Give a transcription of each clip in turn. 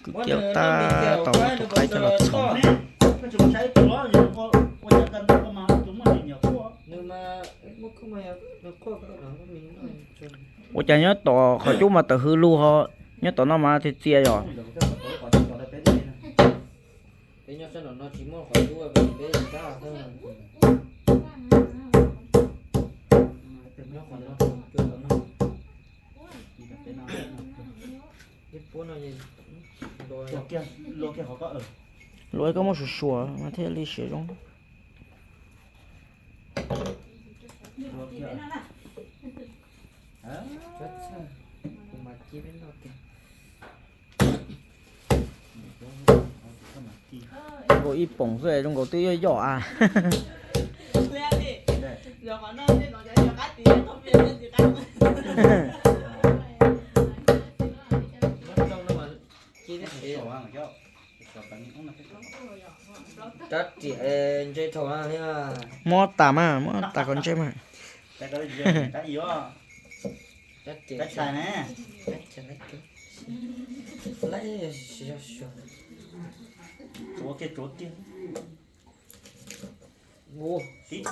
Kwv Kiaus tab tom ua tus qaib coj los txhov. Ua cas nyob tom qhov cub mas tawm hws lug ho, nyob tom no mas txias txias yom. Luaj koj muab suav suav mas thiaj li siav zoo. Zoo nkaus ib poom xwb zoo nkaus twb yoj yoj a. Rab riam ntse dhau na. Muab tas mas, muab tas kom ntse mas. Tib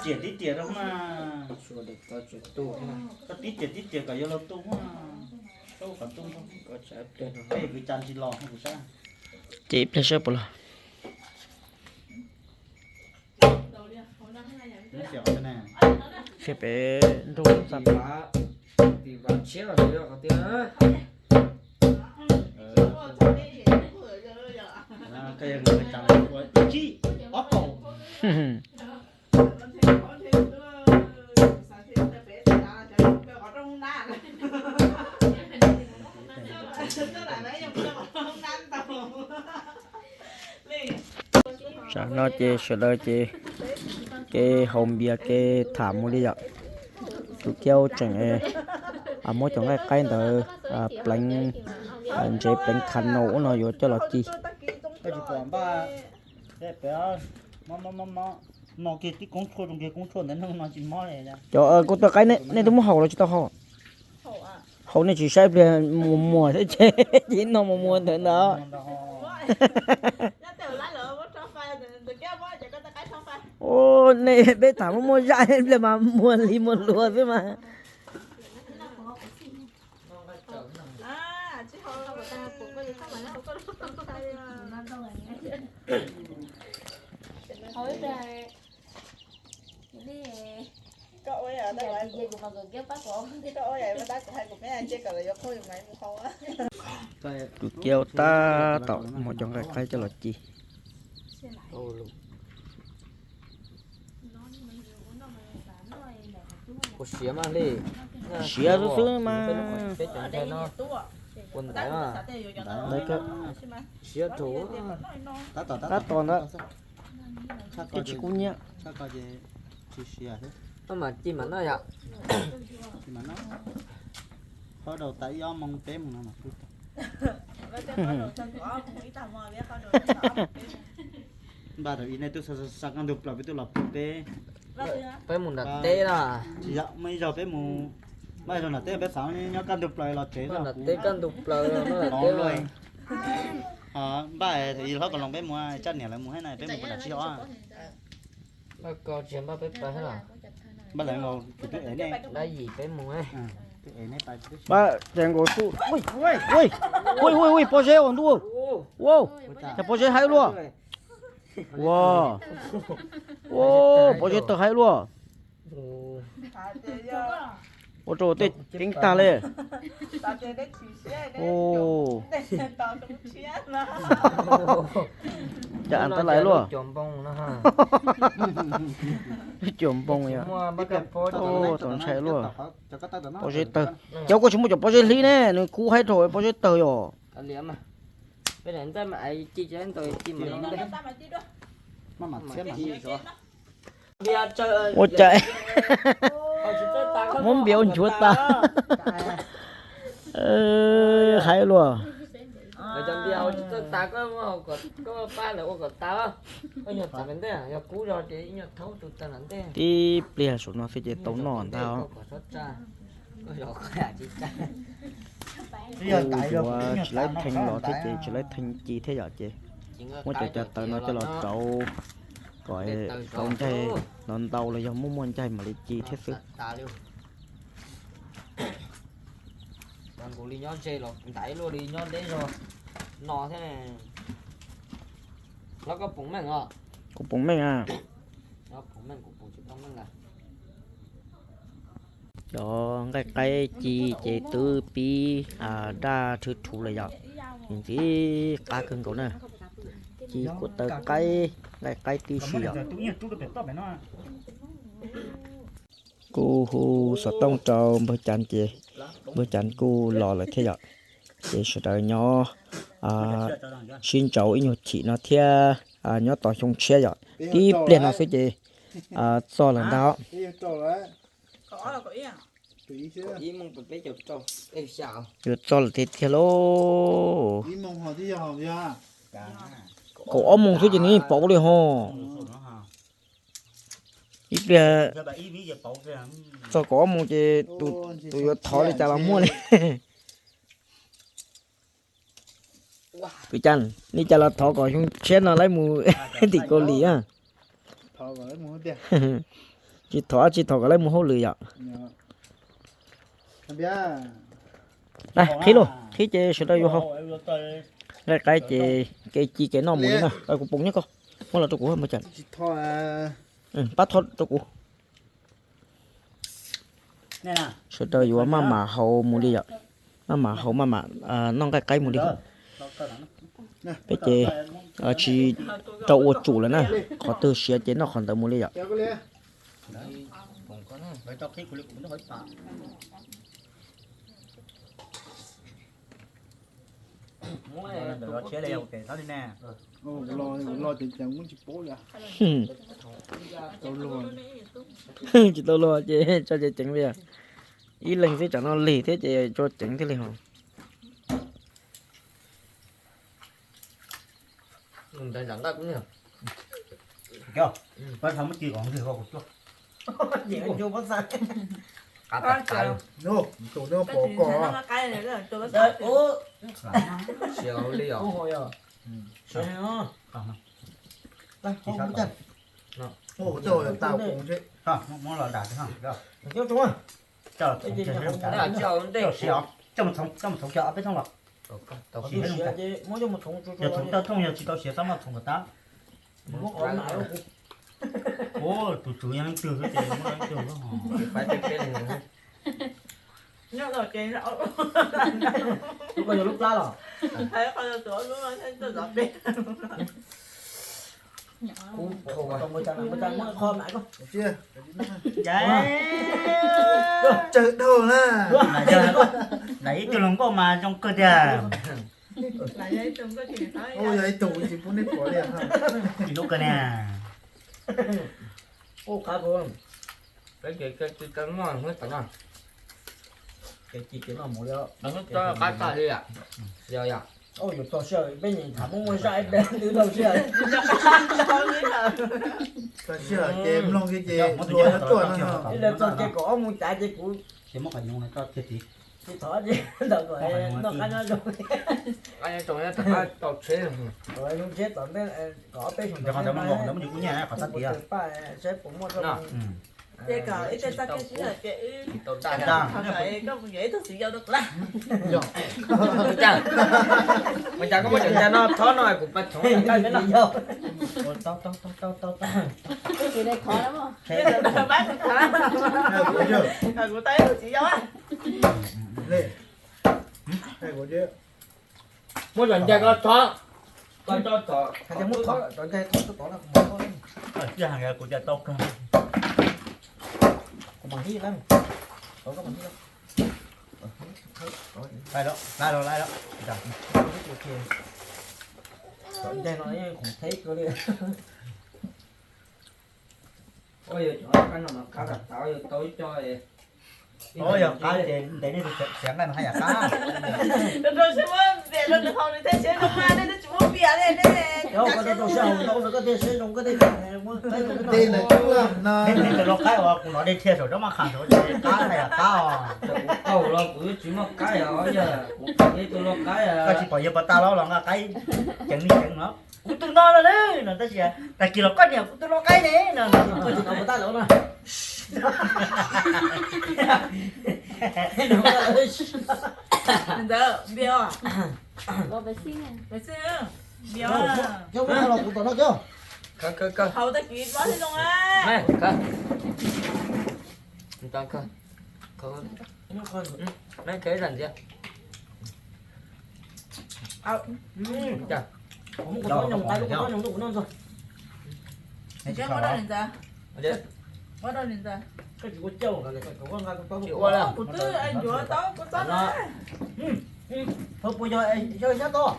riam tib riam rau na. Koj tib riam tib riam kom yuav luag tu na. Koj ua kom tu, peb kwv tsa ntsis los kuv saib. Ces ib pliag saib puas los. Qhia pem nrog xab pab. Tsam no ces sawv daws ces kev haus npias kev tham mus li yom. Tus Kiaus tseem muab cov nqaij qaib ntawd pleev ntsev pleev kha no ub no yuav coj los ci. Cov kuv tuaj qaib nej twb muab haus los tsis tau haus? Haus nej tsis saib pliag muag muag thiab ces cia no muag muag ntawd ntag. Nej peb tham muaj muaj zaj ib pliag mas muag li muag luag xwb mas. Tus Kiaus tab tom muab cov nqaij qaib coj los ci. Siav xwb xwb mas. Ntawd, tab tom ntawd. Tsis kub nyiab. Tsis siav xwb. Mas ci mas noj yom. Qhov rau tas ib ob moos peb moos no mas pub tau. Npaj thaum ub nej twb xa xa kaj ntug plaws peb twb los pub peb. Peb mus nram teb na. Tsis yog, muaj ib zaug peb mus, muaj ib zaug nram teb peb xav nyob kaj ntug plaws los tsev nram teb kaj ntug plaws. Npaj thaum ub hlob Kom Loos peb mus, Tsaj niam lawv mus hab na peb mus puag nram tsis yog. Npaj lawv nkaus kuv twb ev nej. Npaj ces nkaus xub. Ui, ui, ui, pob zeb ua ntuj. Ua, cas pob zeb haib luaj. Ua, ua, pob zeb tawg haib luaj. Ua rau tej ceeb tag li. Cas ntawd lais luaj. Lub cuam npoo yom. Tau ntshai luaj. Pob zeb tawg. Cov koj tsis muaj cov pob zeb hlib ne, nws kub haib dhau pob zeb tawg yom. Ua cas muab npias ua nchuav tas. Haib luaj. Tib pliag saum no xwb ces tau noj ntag. Kuj yuav tsis laib theej los thiab ces tsis laib theej ci thiab yom, ces muab cov cov taws no coj los rauv kom tau ncaig los ntau los yog muaj muaj ncaig mam li ci thiab xwb. Nkaus li nyob ze los ntaiv luaj li nyob deb zog no thiab. Los koj pum meej os. Kuv pum meej a. Cov nqaij qaib ci ces twb pib daj rhwv rhuv lawm yom. Ntxim qab kawg nkaus na. Ci kuj taw qaib, nqaij qaib tib si yom. Kuj hu xov tooj rau npawg Cas ces npawg Cas kuj los lawm thiab yom. Ces sawv daws nyob sib ntsauv ib nyuag chim no thiab nyob tos xyoo tshiab yom. Tib pliag no xwb ces txog lawm ntag. Yuav txog lawm tiag tiag lauj. Kaum ob moos xwb ces nws yeej pauv li ho. Ib pliag txog kaum ob moos ces tus yuav thov li cas los muaj li. Tus Cas, li cas los thov kom xyoo tshiab no laib mus tim Kaus Lim a. Tsis thov tsis thov kom laib mus hauj lwm yom. Qhib lauj, qhib ces sawv daws yuav haus. Nqaij qaib ces kev ci kev noj mus li na. Kuv pum nyob koj, muab los rau kuv npawg Cas. Pab thov rau kuv. Sawv daws yuav maj mam haus mus li yom. Maj mam haus maj mam noj nqaij qaib mus li. Peb ces tsis rau ua tsum lawm na, qhov twg siav ces noj qhov ntawd mus li yom. Tsis tau luag ces tso ceev ceev li. Ib leeg xwb tsam no lig thiab ces tso ceev thiaj li ho. Coj mus txhoov cov peb thooj los. Yog txhoov tau thooj yog tsis tau siav txhob muaj txhoov kom tab. Tus tswv yog leej twg xwb ces muab leej twg xwb. Lub ko yog lub plab los? Tsawg dhau na. Lam yog ib tug hluas nkauj mas zoo kawg tiag. Yog ib tug tsis pub neb pom li. Tsis lub kawg na. Qab tag li. Yog yog. Tog sij hawm peb nyeem tham muaj muaj zaj ib pliag twb tau sij hawm. Tog sij hawm ces mloog kiag ces tuaj no. Ib pliag txog kiag kaum ob moos cav ces kuv tsis thov ces ntawm kom noj qab nyob zoo. Zoo tsheb tom ntej kom ob peb xyoo ntawd muaj tus paj saib puas muaj. Ces kom ib tej txoj kev sib hawm ces wb, koj mus yuav ib tug txiv yau rau kuv lawm. Ua cas koj muab cov ncaj no thob no kuv pab txhoov ntawm qab peb no. Tau tau tau tau tau. Pab kuv thov, kuv tau ib tug txiv yau. Muab cov ncaj ko thob, koj tso tod, hais tias muab thov cov ncaj thob tod na, kuv mam thov. Kuv mam hib na, tod koj mam hib. Laij los laij los. Cov ncaj no yeej khoom theb kawg li. Ua yog cov qab no mas qab tas tas yog tau ib co. Ua yog qab ces ntev nej tus txiav nqaij mas haj yam qab. Rau rau siab muab npias rau nws haus nws thiaj siab zoo mas nej twb tsis muab npias. Koj tau tau sij hawm ntau lawm koj thiaj siab zoo koj thiaj, tej ntawd coob lawm no. Tej ntawd los qaib uas kuv hnov dej thiaj saum rab maj qham saud ces qab hais qab os. Thaum los kuv yuav tsis muaj qaib os, yog kuv pom ib tug lau qaib, koj tsis pom yawg Pov Tag Laub los nqa qaib ceev li ceev no. Kuv tus no los ne no, tab sis tag kis los koj niam kuv tus lau qaib ne no. Ntawd npias os. Npias os. Haus tag kis mob thiaj zoo na. Kuv twb ncuav tau kuv txoj na. Puas yog yawg Xyab tau?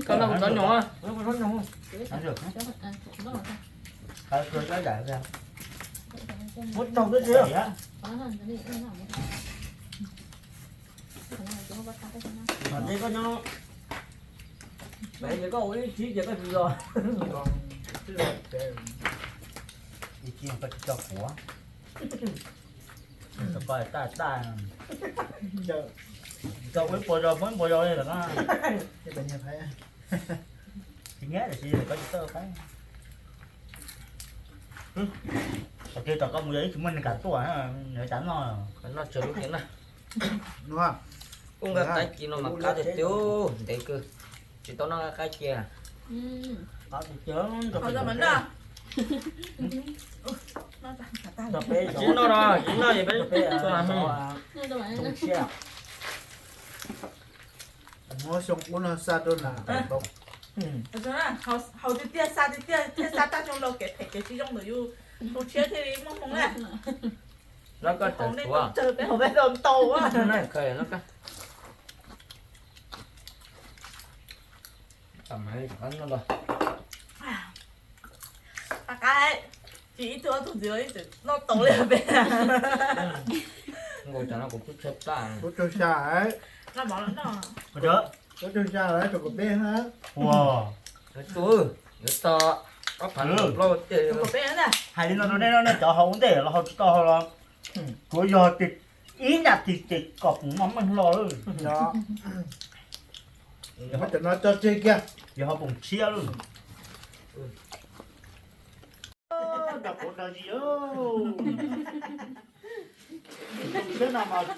Koj noj kuv tsob nyoos. Muab rau twb tsis. Koj nyob, koj ua ib tsib ces koj tsis los. Ib tsib koj tsis coj kuv. Koj taj taj, coj ib puas zos muab ib puas zos li lawm na. Tsis nyiam tiam sis koj tsis txawj qaib. Qhov twg tom koj mus yog ib tsis muaj neeg kam tuaj, nws cas noj. Noj tsuag lub kiag na. Ub, nqa qaib ci no mas qab tiag tiag, ntev kawg. Tsis tau noj nqa qaib ci. Tsis noj los tsis noj, yog peb txhua. Muab xyoo ub no xa rau na. Haus tiag tiag, xa tiag tiag, thiaj xa tag xyoo laus kev phem kev tsis zoo ntawm yus tus tshiab thiaj li muaj hmoo na. Los koj tawm tsawg peb hauv peb tau ntau. Qab, tsis ib tug ob tug ntxiv los yeej tseem noj tau li peb. Nkaus cov no kuv twb tshaib plab. Kuv tsaug xya. Kuv tsaug xya lawm, tsum kom peb na. Ua, yuav tso ob phav plaub tiag. Hais li no rau nej no, nej cov haus ua ntej los haus tsis tau haus los, tsuav yog tias ib nyuag tis ces kom poom noj meej hlo lawm. Muab cov no tso tseg kiag. Yog ho poom tshiab lawm. Nrog kuv nrog zis, tshiab no mas.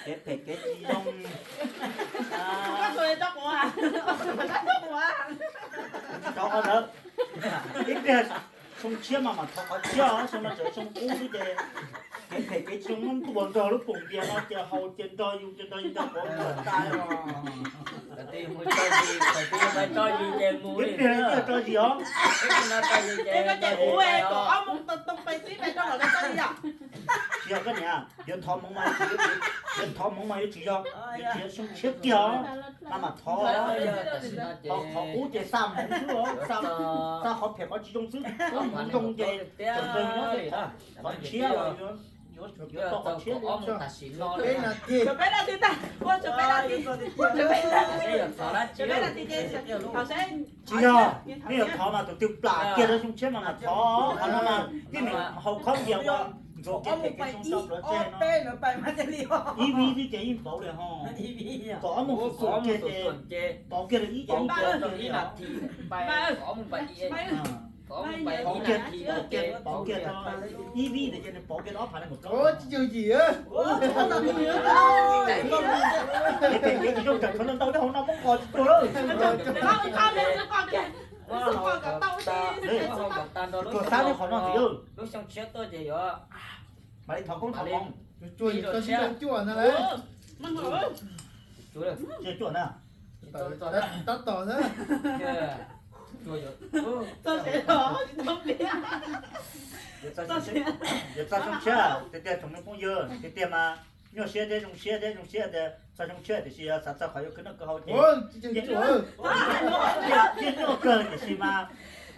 Kev phem kev tsis zoo. Rau qhov ntawd, ib pliag xyoo tshiab mas mam thov qhov tshiab, xyoo no tseem xyoo qub xwb ces kev phem kev tsis zoo muab ntuas nrog lub poom npias no ces haus ces nrog yus ces nrog yus nrog pov tas. Ib pliag yeej tso zis os. Tsis yog koj niam, yuav thov hmoov mas yuav tsis, yuav thov hmoov mas yuav tsis yog, yuav tsis yog xyoo tshiab kiag os. Mas mam thov, thov qhov qub ces xa hmoov xwb, xa qhov phem qhov tsis zoo xwb, qhov zoo ces qhov tshiab los yuav, yuav tau qhov tshiab li. Tsis yog, nej yuav thov mas tus twg plam kiag rau xyoo tshiab mas mam thov, qhov no mas yeej haus khob npias uas ntxuav kev phem kev zoo tso plhuav tseg no. Ib vib xwb ces yeej pauv li ho. Kom ob mus xum xum kiag ces pauv kiag rau ib ces yeej pauv kiag li os. Pauv kiag, pauv kiag, pauv kiag tau ib vib ntawd ces nws pauv kiag rau ob phav nees nkaum plaub. Kev phem kev tsis zoo tsam tshuav ntau ntau thiab hauv no muab nqos tsis tuag lawm. Tuag xab thiab qhov no ntxiv. Mam li thov koob thov hmoov. Cuaj na. Tab tom na. Yuav txog xyoo tshiab tiag tiag tsoom me phooj ywg, tiag tiag mas nyuaj siab thiab zoo siab thiab zoo siab tias txog xyoo tshiab tiam sis xav txog qhov yuav khwv noj khwv haus ces yeej nyuaj kawg tiam sis mas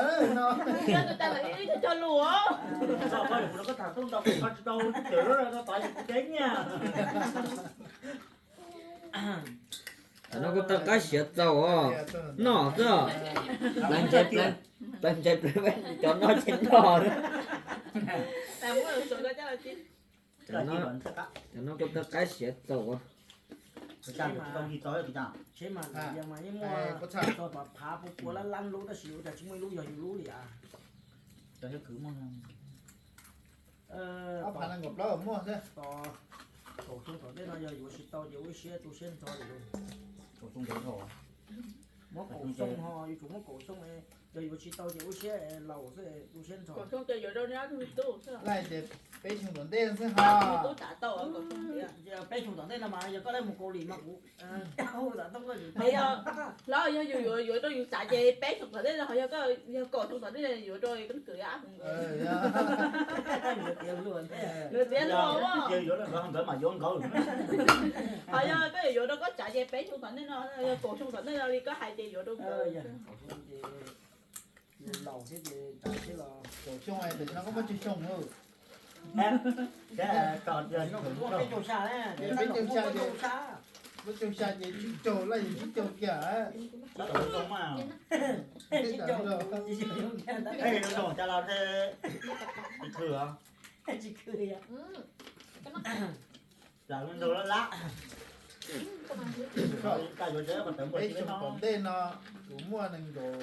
tas no. Tus tas lawm ib tug cog lus. Koj tham tau ntau, koj tsis tau cawm lub no tau tod yus kuv dev nyiaj. Tam no kuv taw qab siav txaus os. Noj xwb. Plaws ntshai plaws, cov no ces noj. Tam no kuv taw qab siav txaus os. Tsheb mas yeej muaj txog tom phav puas puas lab lab lub tab sis ua cas tsis muaj ib lub yog yus lub li as. Kaum xyoo tom ntej no yog yuav tsis tau ces ua ib siab tu siab ntxhov li. Muab kaum xyoo ho yuav tsum muab kaum xyoo, yog yuav tsis tau ces ua siab laus xwb tu siab ntxhov. Peb xyoo tom ntej xwb ho. Peb xyoo tom ntej no mas yog koj mus Kaus Lim mas kuv Hlob, yog yus yuav yuav rau yus txav ces peb xyoo tom ntej no, ho yog koj yog kaum xyoo tom ntej no yuav rau koj kwv ab. Nkawd tiav luag, nkawd mas yuav nkawd. Ho yog koj yuav yuav rau koj txav ces peb xyoo tom ntej no, yog kaum xyoo tom ntej no li koj hais ces yuav rau nkawd. Kaum xyoo, tam sim no koj muaj tsawg xyoo lawm? Peb caug xya, peb caug xya ces tsib caug laj yog tsib caug kiag. Tsis khw os. Tsis khw. Lam ntug lab lab. Peb xyoo tom ntej no kuv muaj nees nkaum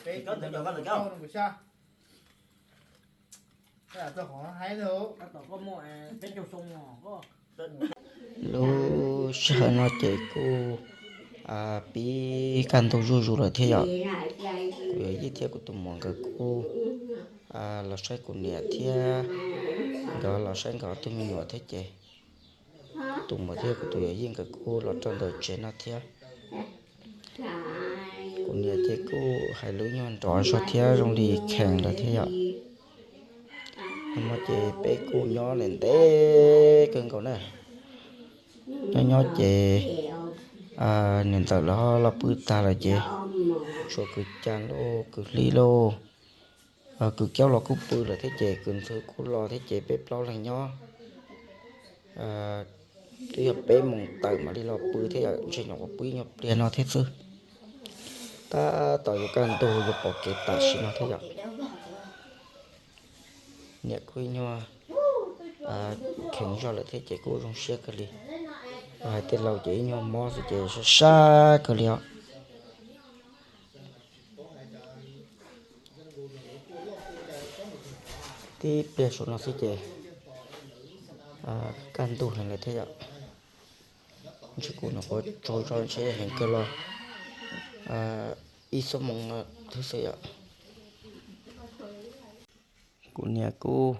peb, nees nkaum xya. Lub sij hawm no ces kuj pib kaj ntug zuj zus lawm thiab yom. Kuv yawm yij thiab kuv tus muam nkawd kuj los saib kuv niam thiab, nkawd los saib nkawd ob tug me nyuam thiab ces kuv tus muam thiab kuv tus yawm yij nkawd kuj los rau ntawm tsev no thiab. Kuv niam ces kuj hais lus nyuag nrov zog thiab zoo li kheev lawm thiab yom. Nag hmo ces peb kuj nyob ntev ntev kawg nkaus na. Nyob nyob ces niam ntxawm lawv ho los pw tag lawm ces tshuav kwv Cas lauj, kwv Hli lauj, kwv Kaub los kuj pw lawm thiab ces kwv Ntxhw kuj los thiab ces peb plaub leeg nyob. Twb yog peb moos tawm mam li los pw thiab yom, ntshe nyuam qhuav pw ib nyuag pliag no thiab xwb. Tab tom yuav kaj ntug yuav pom kev tam sim no thiab yom. Niam kuj ib nyuag kheev zog lawm thiab ces kuj zoo siab kawg li. Hais tej laus ces ib nyuag mob xwb ces sab sab kawg li os. Tib pliag saum no xwb ces kaj ntug heev lawm thiab yom. Ntshe kuv nyuam qhuav tsaug zog ntshe heev kawg los ib xuab moos no thiab xwb yom. Kuv niam kuj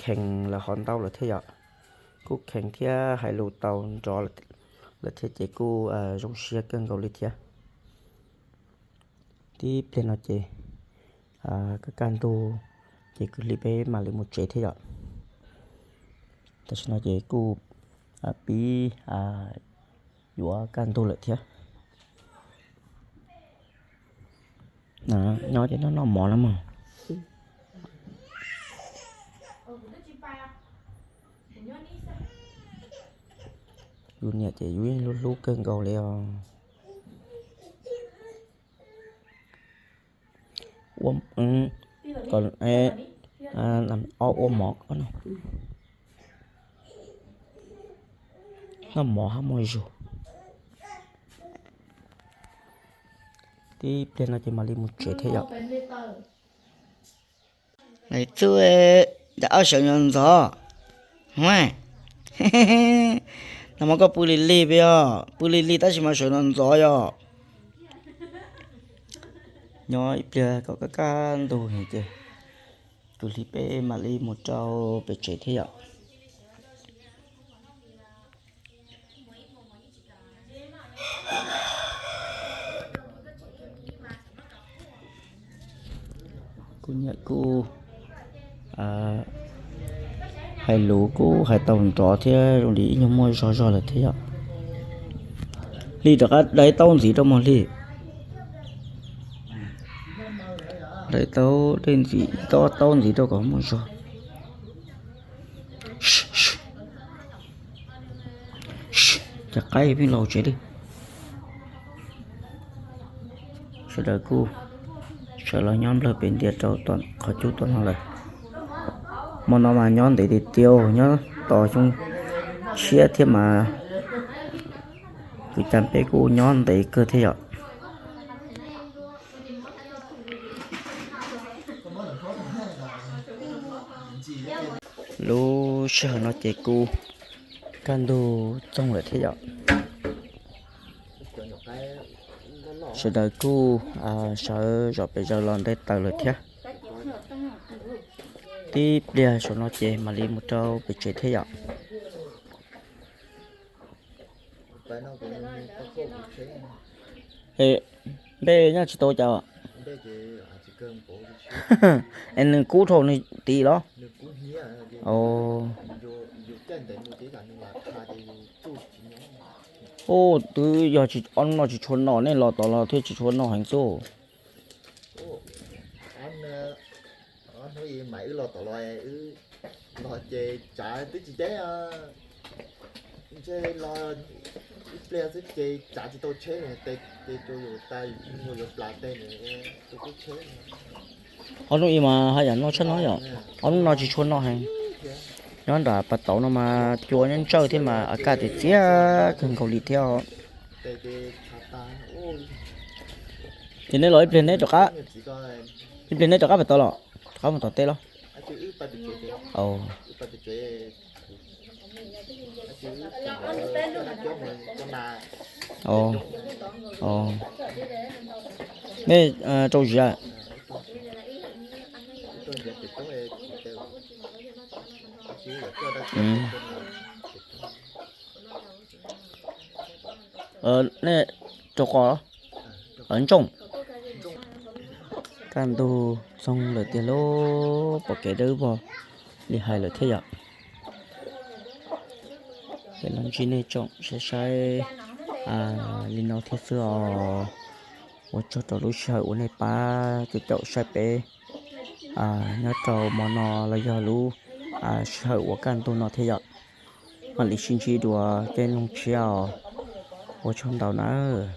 kheev lawm hov ntau lawm thiab yom. Kuj kheev thiab hais lus tau nrov lawm thiab ces kuj zoo siab kawg nkaus li thiab. Tib pliag no ces kaj kaj ntug ces kwv Hli peb mam li mus tsev thiab yom. Tam sim no ces kuj pib yuav kaj ntug lawm thiab. Nyob ces noj noj mov na mog. Yus niam ces yus yeej hlub hlub kawg nkaus li os. Ua, ob ua mov, noj mov hab muaj zug. Tib pliag no ces mam li mus tsev thiab yom. Txuj, cas ob sawv ntxov ntxov, huaj, nag hmo koj pw lig lig peb os, pw lig lig tab sis mas sawv ntxov ntxov yom. Nyob ib pliag kom kaj kaj ntug ces kwv Hli peb mam li mus rau pem tsev thiab yom. Kuv niam kuj hais lus kuj hais tau nrov thiab zoo li ib nyuag muaj zog zog lawm thiab yom. Hli rov qab dai taub ntxiv rau mog Hli. Dai taub dej ntxiv, taub ntxiv rau kom muaj zog. Cas Qaib pheej los tsev li. Sawv daws kuj sawv los nyob nplawg pem ntias rau tom qhov cub tom no lawm. Hmo no mas nyob ntev tiag tiag, nyob tos xyoo tshiab thiab mas kwv cas peb kuj nyob ntev kawg thiab yom. Lub sij hawm no ces kuj kaj ntug txoog lawm thiab yom. Sawv daws kuj sawv zom pes zaws los nte taws lawm thiab. Tib pliag saum no ces mam li mus rau pem tsev thiab yom. Npej nyob tsis tau cas. Es nws kub dhau nws tid los? Ub, twb yog tsis, ob hnub no tsis tshua noj, nej los tom los thiaj tsis tshua noj heev xwb. Ob hnub ib mas haj yam noj tshaj no yom. Ob hnub no tsis tshua noj heev. Nyob nram pas tauv no mas cua nyob ntsawj thiab mas a kaj tias txias kawg nkaus li thiab. Ces nej los ib pliag neb rov qab, ib pliag neb rov qab pas tauv los, rov qab mus tom teb los? Nej rau ziav. Nej rau qos, ntsooj. Kaj ntug txoog lawm tiag lauj, pom kev dawb vog li hais lawm thiab yom. Ces los ntsib nej tsoom saib saib li no thiab xwb os. Ua tsaug rau lub sij hawm uas nej pab caum caum saib peb nyob rau hmo no los yog lub sij hawm uas kaj ntug no thiab yom. Mam li sib ntsib dua tej neeg tshiab os. Ua tsaug ntau nawb.